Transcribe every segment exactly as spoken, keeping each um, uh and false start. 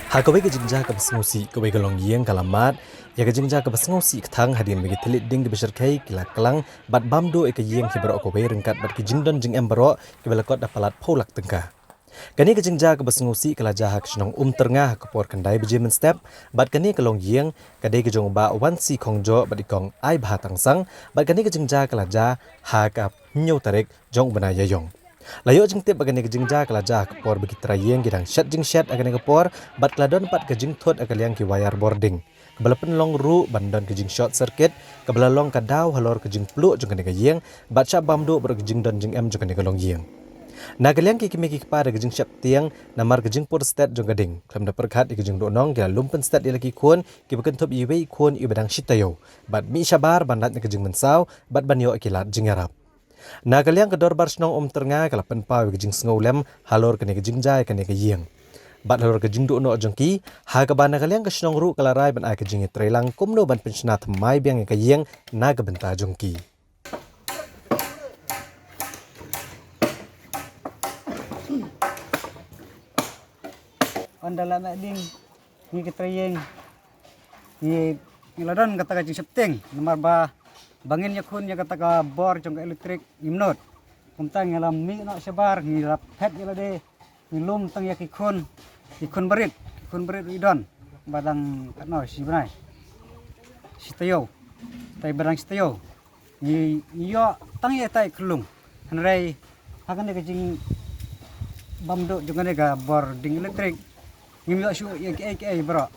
Ha kawei ka jingjia kaba sngewsih, kawei ka longïing ka la mad ïa ka jingjia kaba sngewsih kthang hadien ba ki thylliej ding kiba shyrkhei ki la klang bad bam duh ïa ka ïing hi baroh kawei ryngkat bad ki jingdon jingem baroh kiba la kot da palat phew lak tyngka. Kane ka jingjia kaba sngewsih ka la jia ha ka shnong Umtyrnga ha ka por khyndai baje mynstep, bad kane ka longïing ka dei ka jong u Bah Wansi Khongjoh bad i Kong Aibha Tangsang, bad kane ka jingjia ka la jia ha ka hynñiew tarik jong u bnai Ïaïong. La ïoh jingtip ba kane ka jingjia ka la jia ha ka por ba ki trai ïing ki dang shet jingshet ha kane ka por, bad ka la don pat ka jingthut ha ka liang ki wire bording, kaba la pynlong ruh ban don ka jingshort circuit, kaba la long ka daw halor ka jingpluh jong kane ka ïing, bad shah bam duh baroh ka jingdon jingem jong kane ka longïing. Na ka liang ki kmie ki kpa da ka jingsheptieng namar ka jingpur stet jong ka ding, khlem da pyrkhat ïa ka jingduhnong ki la lum pynstet ïa la ki khun kiba kynthup ïa iwei i khun iba dang shi taïew, bad mih shabar ban lait na ka jingmynsaw bad ban ïoh ïa ki lad jingïarap. Na ka liang ka dorbar shnong Umtyrnga ka la pynpaw ïa ka jingsngewlem halor kane ka jingjia ïa kane ka ïing bad halor ka jingduh noh jong ki, ha kaba na ka liang ka shnong ruh ka la rai ban ai ka jingïatreilang kumno ban pynshna thymmai biang ïa ka ïing na ka bynta jong ki. Ynda la meh ding ngi ki trai ïing, ngi, ngi la don kata ka jingsheptieng namar ba, ba ngin ïakhun ïa kata ka bor jong ka elektrik ngim nud. Kumta ngi la mih noh shabar, ngi la phet ïa lade, ngi lum tang ïa ki khun, ki khun barit, ki khun barit ruh i don ba dang katno shi bnai, shi taïew, tai ba dang shi taïew. Ngi, ngi ïoh tang ïa tai khyllung. Hynrei ha kane ka jingbam duh jong kane ka bording elektrik, ngim ïoh shuh ïa kiei kiei baroh.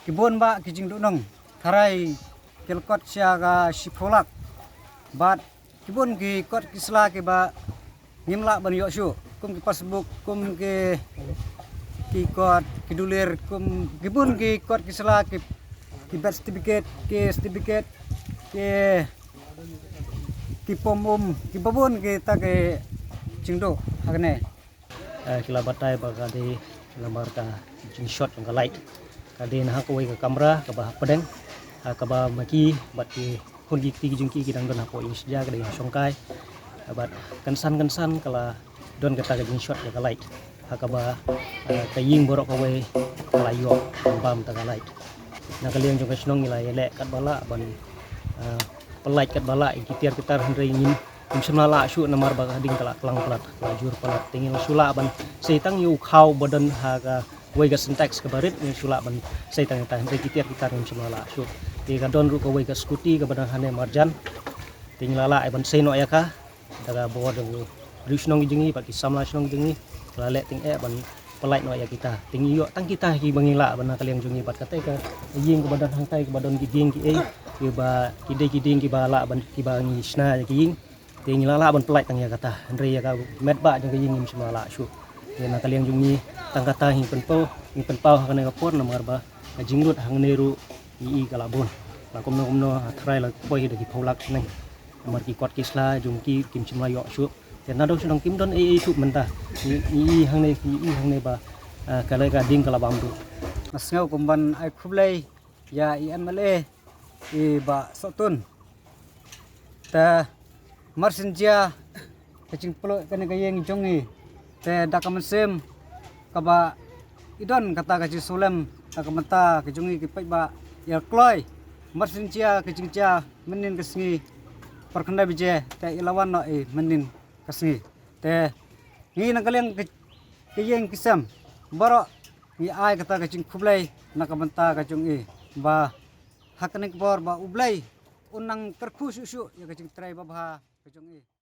Ki bun bah ki jingduhnong, tharai ki la kot sha ka shiphew lak. Bad ki bun ki kot ki sla kiba ngim lah ban ïoh shuh, kum ki passbook, kum ki, ki kot ki dulir, kum ki bun ki kot ki sla, ki, ki birth certificate, ki certificate, ki, ki pom um, kiba bun kita ki jingduh ha kane. Eh, ki la batai ba ka dei namar ka jingshort jong ka light. Ka dei na ha kawei ka kamra kaba ha pdeng, ha kaba ma ki bad ki khun ki kti ki jong ki ki dang don hapoh ïing sha ka dei ïing shongkai. Bad kynsan kynsan ka la don kata ka jingshort ïa ka light, ha kaba, eh, ka ïing baroh kawei ka la ïoh bam ta ka light. Na ka liang jong ka shnong ngi la ïaleh katba lah ban, eh, pynlait katba lah ïa ki tiar ki tar, hynrei ngim, ngim shym la lah shuh namar ba ka ding ka la klang palat, ka la jur palat. Te ngi la shu lah ban sei tang ïa u khaw ba don ha kawei ka Sintex kaba rit, ngi shu lah ban sei tang ïa ta, hynrei ki tiar ki tar ngim shym la lah shuh. Te ka don ruh kawei ka scooty kaba dang hane marjan. Te ngi la lah ban sei noh ïa ka da ka bor jong u briew shnong jong ngi bad ki samla shnong jong ngi, la leh tyngeh ban pynlait noh ïa kita. Te ngi ïoh tang kita kiba ngi lah ban na ka liang jong ngi bad kata ka ïing kaba don hangtai kaba don ki dieng kiei, kiba ki dei ki dieng kiba lah ban kiba ngi shna ïa ki ïing. Te ngi la lah ban pynlait tang ïa kata. Hynrei ïa ka met bah jong ka ïing ngim shym la lah shuh. Te na ka liang jong ngi tang kata ngi pynpaw, ngi pynpaw ha kane ka por namar ba ka jinglut hangne ruh ngi i ka la bun. La kumno kumno ha tharai la poi da ki phew lak shnong. Namar ki kot ki sla jong ki kim shym la ïoh shuh. Te naduh shnong kim don ei ei shuh mynta. Ngi, ngi i hangne, ngi i hangne ba, ah, ka la ka ding ka la bam duh. Nga sngew kum ban ai khublei ïa i M L A i Bah Sohtun. Te mar shen jia ka jingpluh kane ka ïing jong ngi. Te da ka mynsiem kaba i don kata ka jingsngewlem na ka bynta ka jong ngi ki paidbah ïa kloi. Mar shen jia ka jingjia mynnin ka sngi por khyndai baje te i la wan noh i mynnin ka sngi. Te ngi na ka liang ka, ka ïing ki sem baroh ngi ai kata ka jingkhublei na ka bynta ka jong i ba ha kane ka por ba U Blei un nang kyrkhu shuh shuh ïa ka jingtrei babha ka jong i.